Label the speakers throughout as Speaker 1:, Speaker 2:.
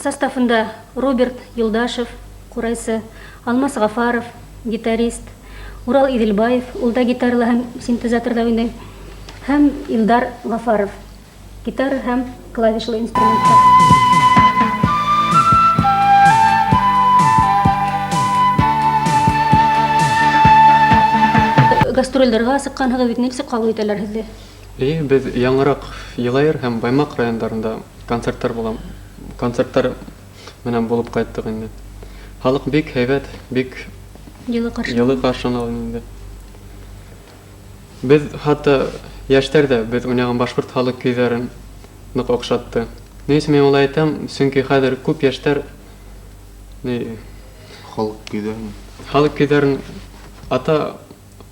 Speaker 1: Составында Роберт Юлдашев, ҡурайсы, Алмас Ғафаров, гитарист, Урал Иҙелбаев, ул да гитарала һәм синтезаторҙа уйнай, һәм Илдар Ғафаров, гитара һәм клавишлы инструментта. Гастролдәргә сыҡҡанһығыҙ бит, нисек ҡабул итәләр һеҙҙе?
Speaker 2: Эйе, беҙ яңыраҡ Йылайыр һәм Баймаҡ райондарында концерттар була, концерттар менән булып ҡайттыҡ инде. Халыҡ бик һәйбәт, бик
Speaker 1: йылы ҡаршы.
Speaker 2: Йылы ҡаршыны инде. Беҙ хатта йәштәр ҙә беҙ уйнаған башҡорт халыҡ көйҙәрен ныҡ оҡшатты. Ни өсөн мин улай әйтәм? Сөнки хәҙер күп йәштәр ни
Speaker 3: халыҡ көйҙәрен
Speaker 2: халыҡ көйҙәрен ата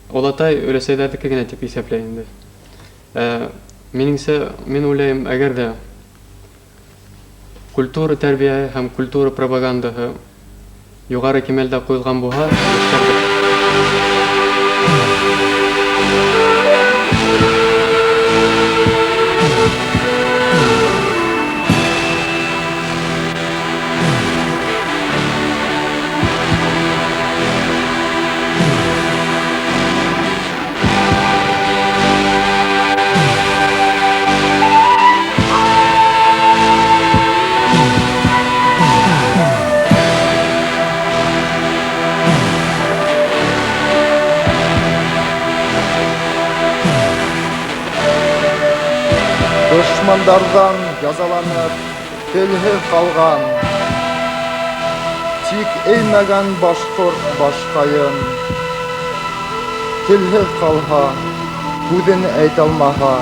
Speaker 2: олатай өләсәйҙәрҙеке генә тип иҫәпләй инде. Ә, минеңсә, мин уйлайым, әгәр ҙә культура тәрбиәһе һәм культура пропагандаһы юғары кимәлдә ҡуйылған булһа, йәштәр
Speaker 4: Дошмандарҙан язаланып, телһеҙ ҡалған, Тик эймәгән башҡорт башҡайын. Телһеҙ ҡалһа, һүҙен әйтә алмаһа,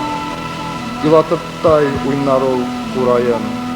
Speaker 4: Илатыптай уйнар ул ҡурайын.